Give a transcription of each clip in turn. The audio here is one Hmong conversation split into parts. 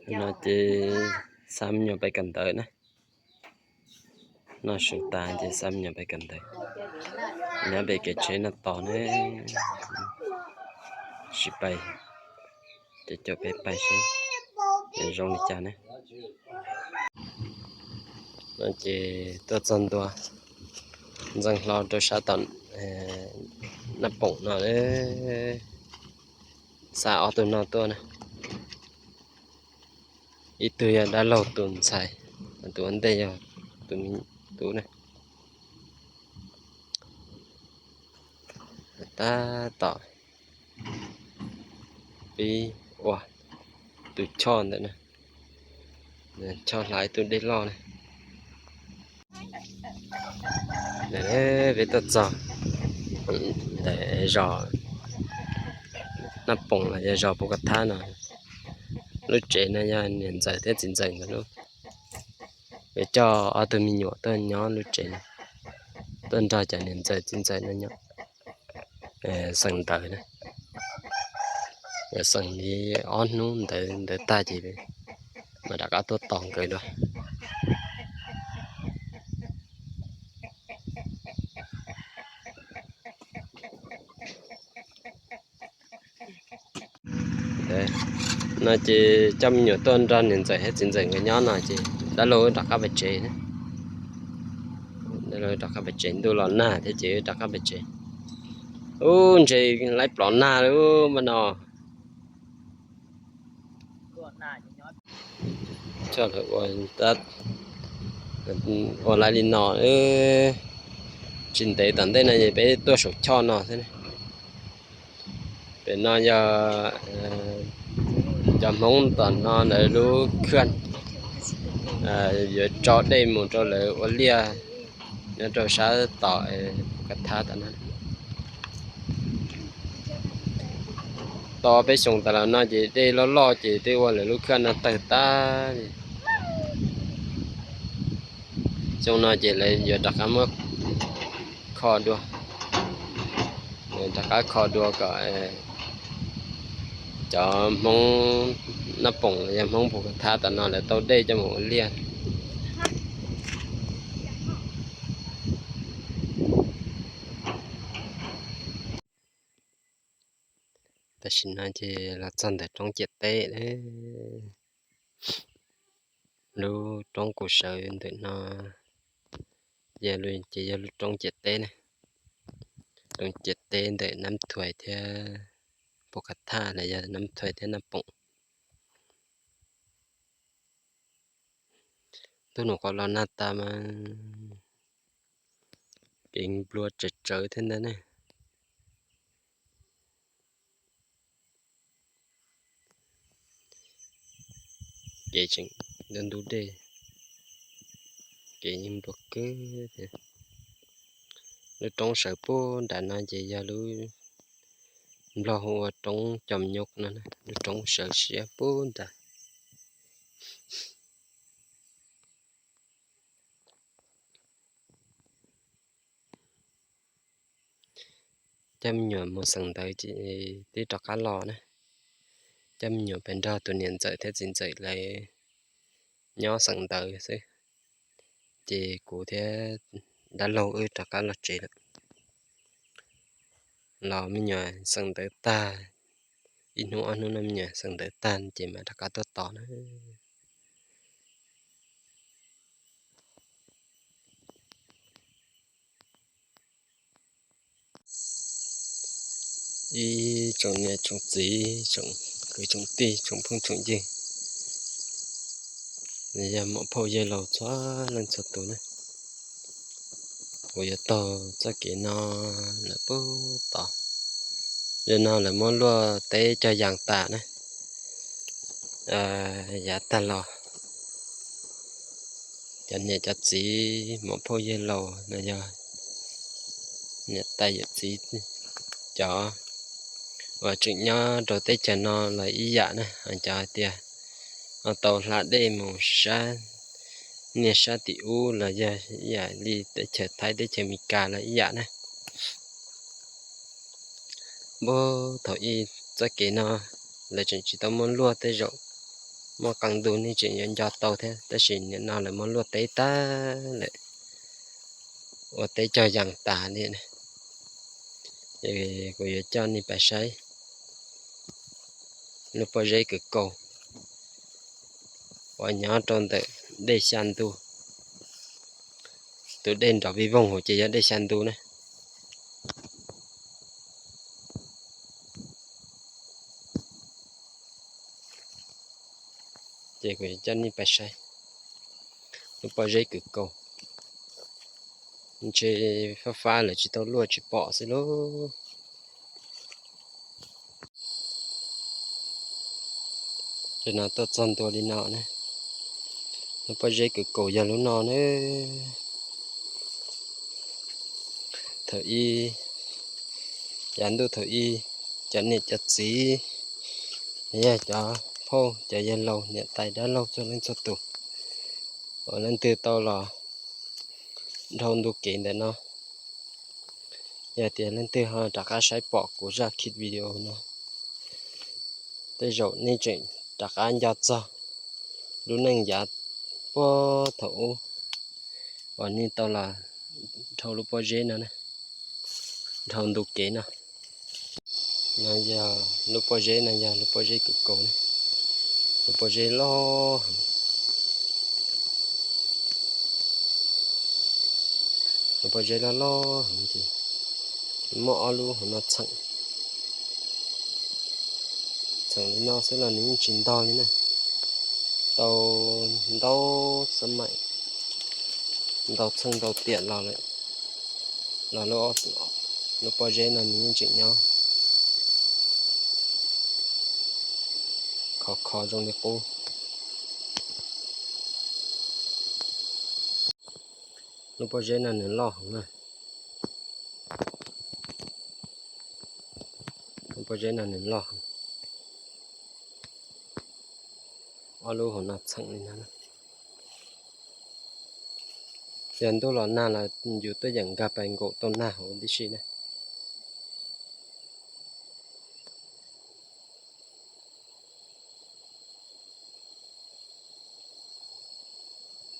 No ces xa me nyuam pais kawm ntawv na. Noj su tas ces xa me nyuam pais kawm ntawv. Nyob pem kev tsheb no tos ne, sib pais, ces caum peb pais seb zoo li cas ne. No ces tuaj txog ntua, ntxeev hlo rau sab tom Naj Poom no, xa ob tug no tuaj na. Ib tug yog dab laug tus ntxhais, tus ua ntej yog tus me tub na. Tab tom pib ua tus choj ntawm na, choj hla ib tug dej loj na. Peb tuaj txog ntawm zos Naj Poom los yog zos Pus Kas Thab no. Lub tsev no yog niam ntxawm thiab txiv ntxawm nkawd lub. Yuav coj ob tug me nyuam tuaj nyob lub tsev no, tuaj nrog cov niam ntxawm txiv ntxawm no nyob xeem ntawv na. Yuav xeem li ob hnub ntawd, ntawd tag ces mam rov qab tuaj tos nkawd dua. No ces coj me nyuam tuaj nrog niam ntxawm thiab txiv ntxawm nkawd nyob no ces dab laug rov qab pais tsev. Dab laug rov qab pais tsev, ntuj los nag thiab ces rov qab pais tsev. Ub, ntshe laib plov nag lawm ub, npaj no. Ua laib li no, tsis ntev tom ntej no es peb tuaj saum choj no xwb. Pem no yog cov Hmoob tom no lawv lub khaj, yuav tso dej mus rau lawv ua liaj nyob rau sab tom Pus Kas Thab tom no. Tau peb xyoos tas los no ces dej loj loj ces twb ua lawv lub khaj no tawg tag li. Xyoo no ces lawv yuav rov qab muab kho dua, rov qab kho dua kom cov Hmoob Naj Poom los yog Hmoob Pus Kas Thab tom no lawv tau dej coj mus ua liaj. Tam sim no ces los txog ntawm roob ciam teb, lub roob kuv sawv ntawm no ces yog lub roob ciam teb ne, roob ciam teb ntawm Nab Thuais thiab Pus Kas Thab los yog Nab Thuais thiab Naj Poom. Ntuj num qhov los nag tas mas kev nplua tsawv tsawv thiab ntag ne. Kev tseem ntub ntub dej, kev yeej nplua kawg thiab. Lub roob sawv puag nram no ces yog lub Nplog hu ua roob Cos Nyuj no, lub roob sawv siab puag nram. Coj me nyuam mus xeem ntawv ces twb rov qab los na. Coj me nyuam pem nrog tus niam ntxawm thiab txiv ntxawm lawv nyob xeem ntawv xwb. Ces kuv thiab dab laug wb rov qab los tsev lawm. Los me nyuam xeem ntawv tag, ib hnub ob hnub no me nyuam xeem ntawv tag ces mam rov qab tuaj tos na. Ib tsoom niam tsoom txiv, tsoom kwv tsoom tij, tsoom phooj tsoom ywg, yog muam phauj yawg laus txhua leej txhua tus na, kuv yuav taug txoj kev no lawm puag tod. Yog no lawv muab luaj teb cog yas tas na, yav tag los cov niam cov txiv muam phauj yawg laus no yog niam tais yawm txiv cov uas tseem nyob rau teb chaws no los ib yam na, cov hais tias tau hla dej mus sab niaj sab tim ub los yog ib yam li teb chaws Thaib teb chaws Amelikas los ib yam na. Puag thaum ub txoj kev no lawv tseem tsis tau muab luaj tej zaum Muaj qee ntu nej tseem yuav nco tau thiab, tab sis nim no lawv muab luaj teb tag lawm, ua teb cog yees tas li. Ces kuv yuav coj nej pais saib lub pob zeb kwv kaus uas nyob rau ntawm dej xya ntu. Tus dej nrov vij voog hauv ces yog dej xya ntu na. Ces kuv coj nej pais saib lub pob zeb kwv kaus. Ntshe fab fab lawv tsis tau luaj tsis pom xwb lauj. Ces no tuaj txog ntua li no na. Lub pob zeb kwv kaus yog lub no na. Thaum ub, yav ntuj thaum ub, cov niam cov txiv, yog cov phauj cov yawg laus niam tais dab laug txhua leej txhua tus, uas leej twg tau los dhau ntu kev ntawm no, yog tias leej twg ho rov qab saib pom kuv zaj khiv video no, tej zaum nej tseem rov qab nco txog lub neej yav puag thaum ub uas nej tau los dhau lub pob zeb no, dhau ntu kev no. No yog lub pob zeb no yog lub pob zeb kwv kaus na. Lub pob zeb loj heev. Lub pob zeb loj loj heev ces muaj ob lub hauv no txheem. Txheem li no xwb los nws yeej tsis ntog li na. Tau ntau xab maim, ntau txheej ntau tiam los lawm, los lub pob zeb no nws yeej tseem nyob khov kho zoo li qub. Lub pob zeb no nws loj heev na. Lub pob zeb no nws loj heev. Ob lub hauv no txheem li no. Yog ntuj los nag los yus tuaj yeem nkag pais nkaum tau nag hauv tib si na.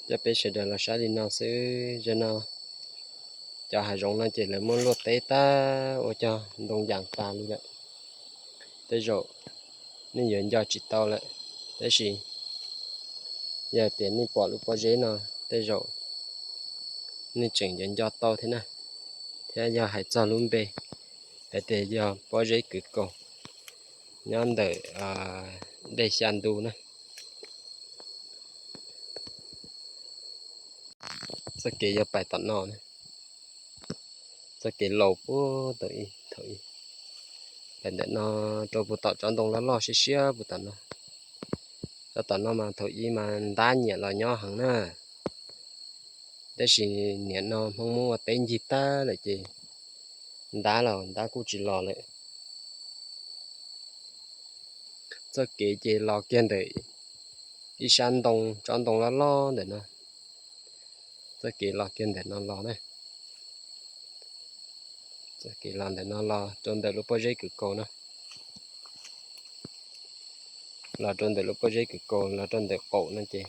Coj peb sawv daws los saib li no xwb. Zaum no cov hav zoov no ces lawv muab luaj teb tag ua cog ntoo yas tas li lawm. Tej zaum nej yuav nco tsis tau lawm, tab sis yog tias nej pom lub pob zeb no, tej zaum nej tseem yuav nco tau thiab na. Thiab yog hais txog lub npe, hais tias yog pob zeb kwv kaus nyob ntawm dej xya ntu na. Txoj kev yuav pais tom no, txoj kev laus puag thaum ub, thaum ub pais ntawm no rau puag tom tsob ntoo loj loj siab siab puag tom no. Tsob tom no mas thaum ub mas ntab nyiam los nyob heev na, tab sis niam no Hmoob muab ua teb ncig tag lawm ces ntab los ntab kuj tsis los lawm. Txoj kev ces los kiag ntawm ib sab ntoo, tsob ntoo loj loj ntawm no. Txoj kev los kiag ntawm no los na. Txoj kev los ntawm no los rau ntawm lub pob zeb kwv kaus no. Los rau ntawm lub pob zeb kwv kaus los rau ntawm qaum no ces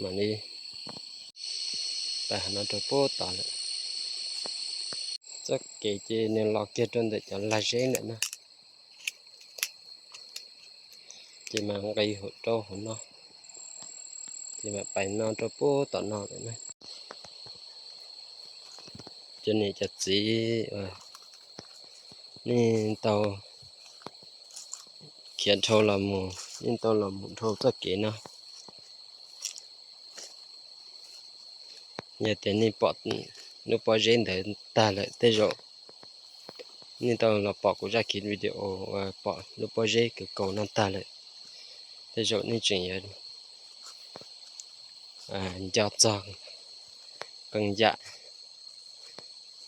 mam li pais hauv no rau puag tod lawm. Txoj kev ces nws los kiag rau ntawm cov lag zeb ntawm no, ces mam nqis hauv rau hauv no, ces mam pais no rau puag tom no lawm na. Cov niam cov txiv uas nej tau khiav dhau los mus, nej tau los mus dhau txoj kev no, yog tias nej pom lub pob zeb ntawd tag lawm, tej zaum nej tau los pom kuv zaj khiv video uas pom lub pob zeb kwv kaus no tag lawm, tej zaum nej tseem yuav nco txog qee yam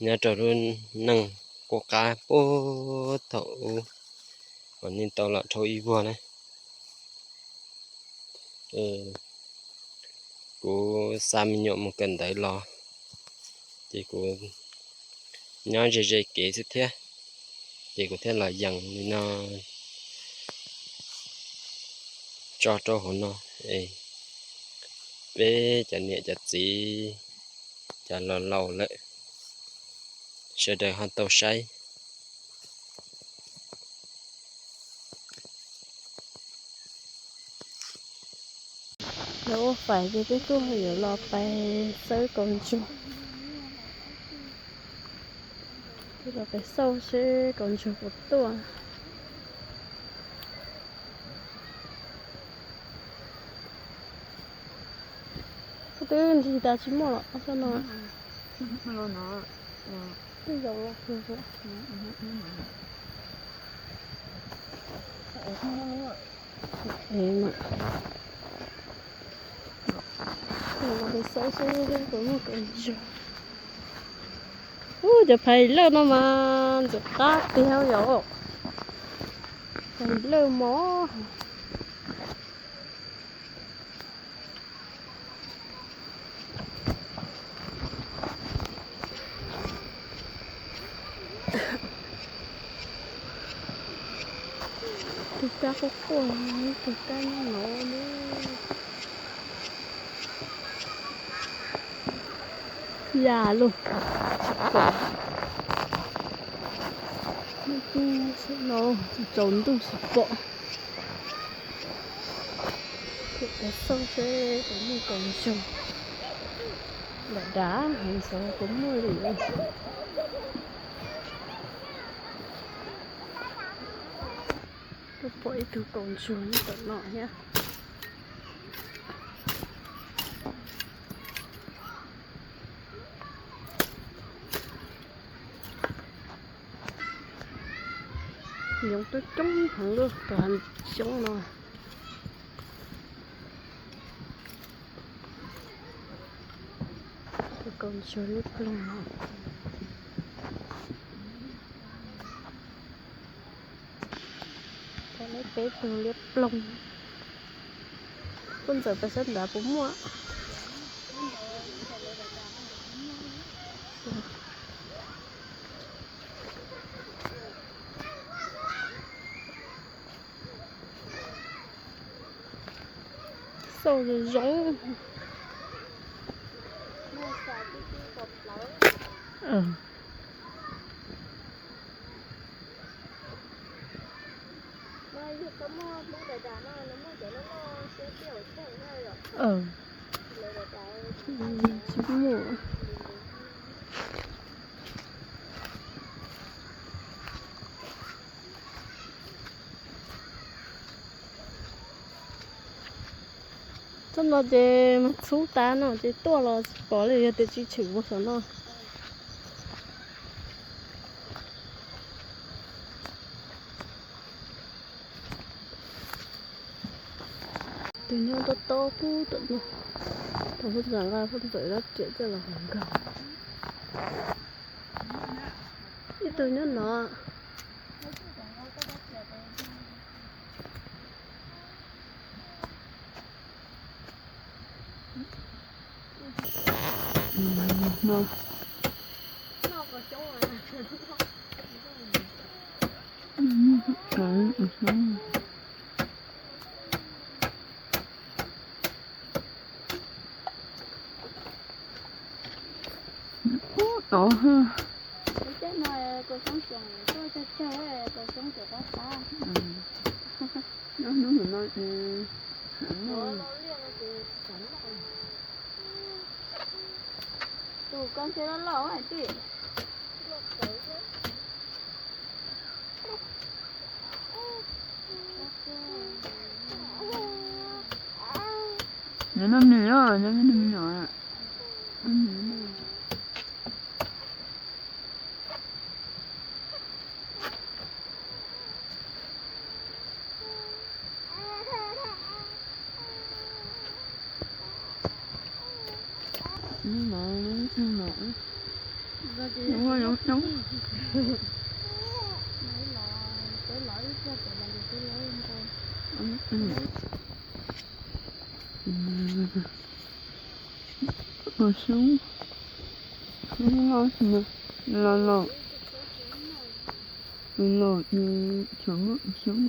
nyob rau lub neej qub qab puag thaum ub uas nej tau los dhau ib vuag na. Kuv xa me nyuam mus kawm ntawv los, ces kuv nyob ze ze kev xwb thiab, ces kuv thiaj los yees li no. tso rau hauv no es peb cov niam cov txiv, cov laus laus lawm, sawv daws ho tau saib. Lawv ua faim ces peb kuj yuav los pais xawb kaus ntsuag, los pais xauj seb kaus ntsuag puas tuaj. Koj twb nrig tas tsis muaj los no. Twb zaum los. Xauj seb puas muaj kaus ntsuag. Ub, cov phais lawj no mas ntxim qab tiag yom. Phais lawj mos. Tus kab quaj quaj, tus kab nyob no ne. Ya lug, tsis pom. Tsaus ntuj tsis pom. Kuv xauj seb puas muaj kaus ntsuag. Nram dav heev, xyov puas muaj li. Kuj pom ib tug kaus ntsuag nyob tom no thiab. Yoov coob coob heev lub tus hav xyoob no. Tus kaus ntsuag liab ploog no. Peb tug liab ploog. Koj ntxawm pais sab nrad puas muaj. Xauj zoo zoo. Tsis muaj. Txoj no ces mas txhub tas no ces tuaj los tsis pom li, yog tias tsis tshwm mus saum no. Tus nyob tob tob pub tom no, tus poj ntxawm nqa poj ntxawm dab riam coj los nkaug. Ib tug nyob no. Ub, tod ha. Lub caij no kaus xyoob tseem tuaj tsawg tsawg, kaus xyoob tseem qab qab. Nyob hnub no, tus koj ntshe loj loj hais tias. Nyob no me nyuam, nyob no me nyuam. Hnub no, hnub no, hnub no coob. Los xyoob, los los, los los, los los, tsam muaj xyoob.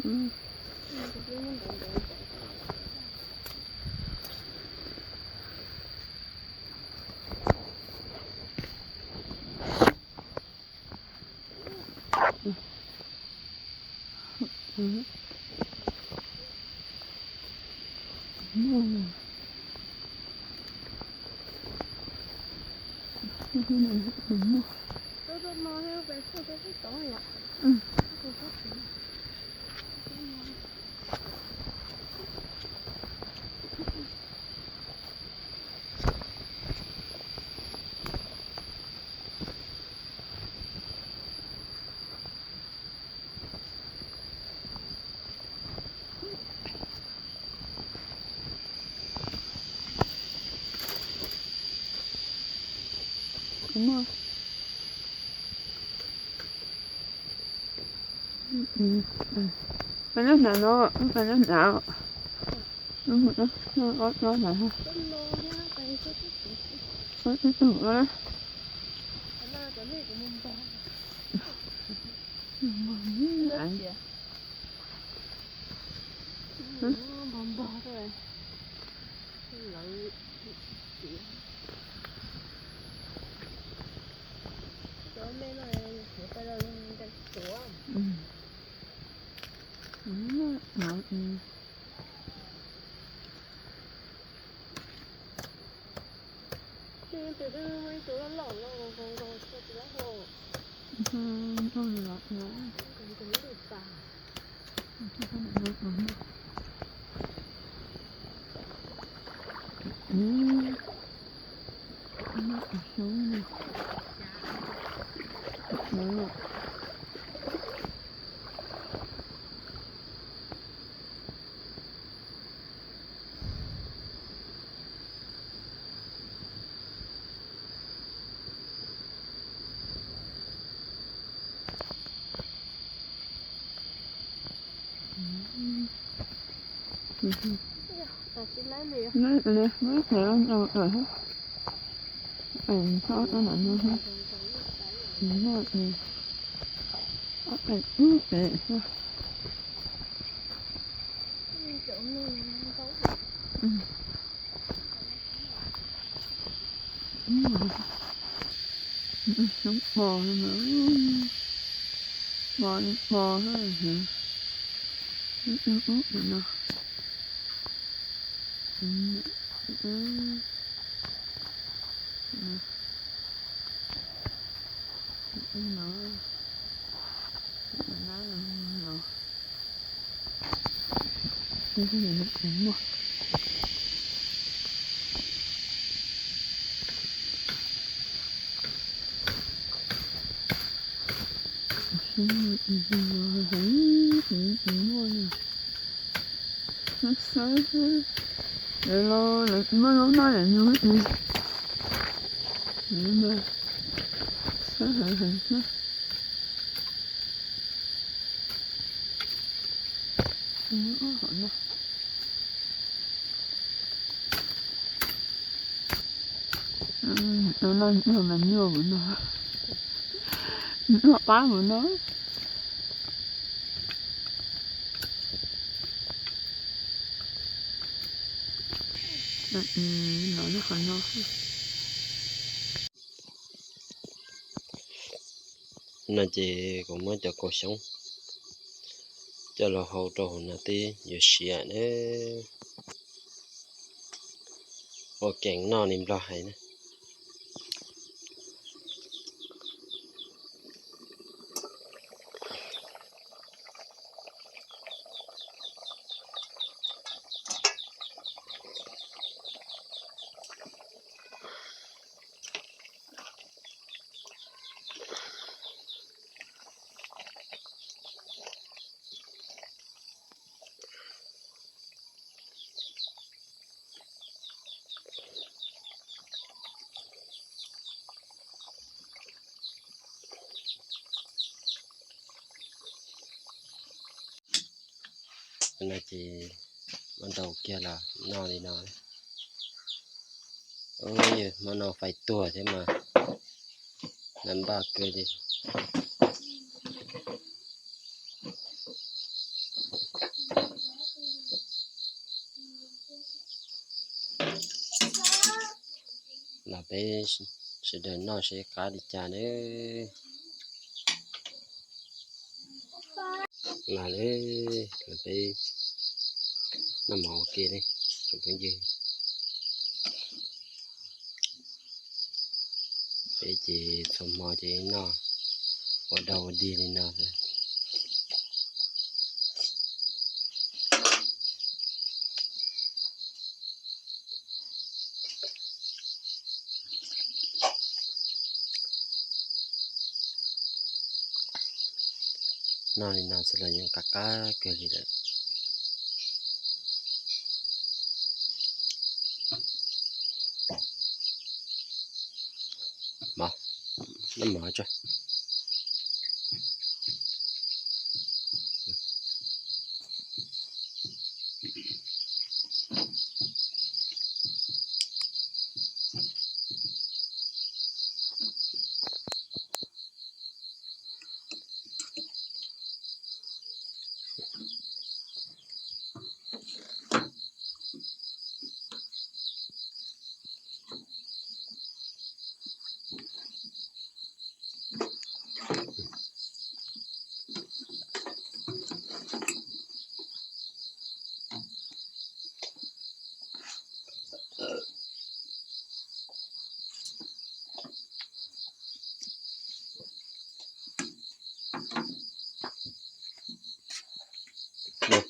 Peb nyob hnav no, peb nyob hnav. Ob nyob hnav. Ib tug no. Xyoob mos, mos li mos no. Xwb xwb, lawv los lawv muaj zaub noj lawm no, xwb heev heev xwb. Tus no nyuaj mas nyuaj mus no, nyuaj qab mus no. Los nyob qhov no. No ces kuv muab cov kaus xyoob coj los hau rau hauv no twb yuav siav na. Ua keem noj li Nplog hais na. No ces muab ntaus kiag los noj li no. Ub, yog hmo no fais tuag thiab mas lam npaj kawg li. Los peb sawv daws noj seb qab li cas nawb. Los, los peb noj mov ua ke ne tsoom phooj ywg. Ces txhua hmo ces noj ua dog ua dig li no xwb. Noj li no xwb los yeej qab qab kawg li lawm. Mov, noj mov tso.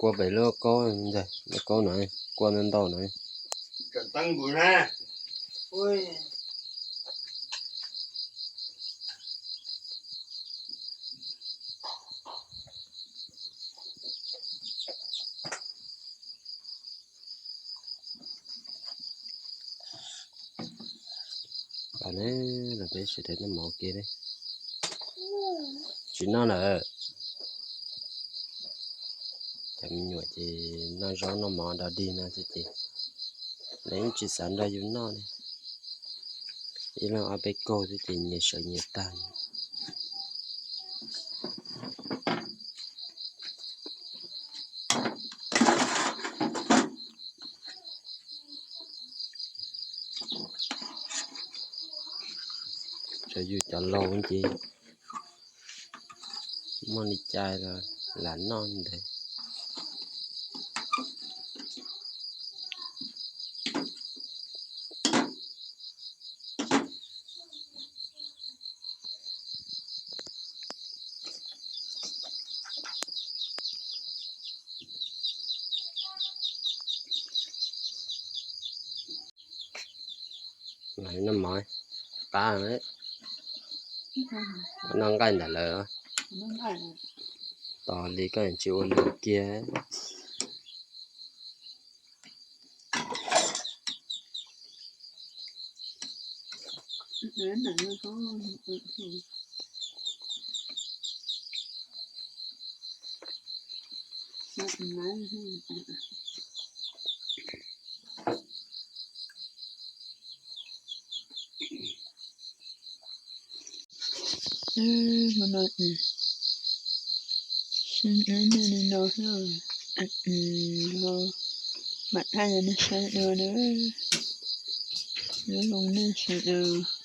Kua pem lub kaub ntag, lub kaub no, kua ntau ntau no. Los peb sawv daws noj mov ua ke ne. Tsis noj lawm. Cov me nyuam ces noj zaub noj mov dog dig no xwb ces lawv yeej tsis xav nrog yus noj li. Ib leeg ob peb kaug xwb ces nyias sawv nyias tag. Tsuas yus cov laus ces muaj li cas los lam noj ntawd. Noj mov qab, noj nqaij ntawm lawv. Tos li koj tsis ua li kiag. Hmo no sib ntsib nej li no xwb, mam thaij rau nej saib dua na. Nyob zoo nej sawv daws.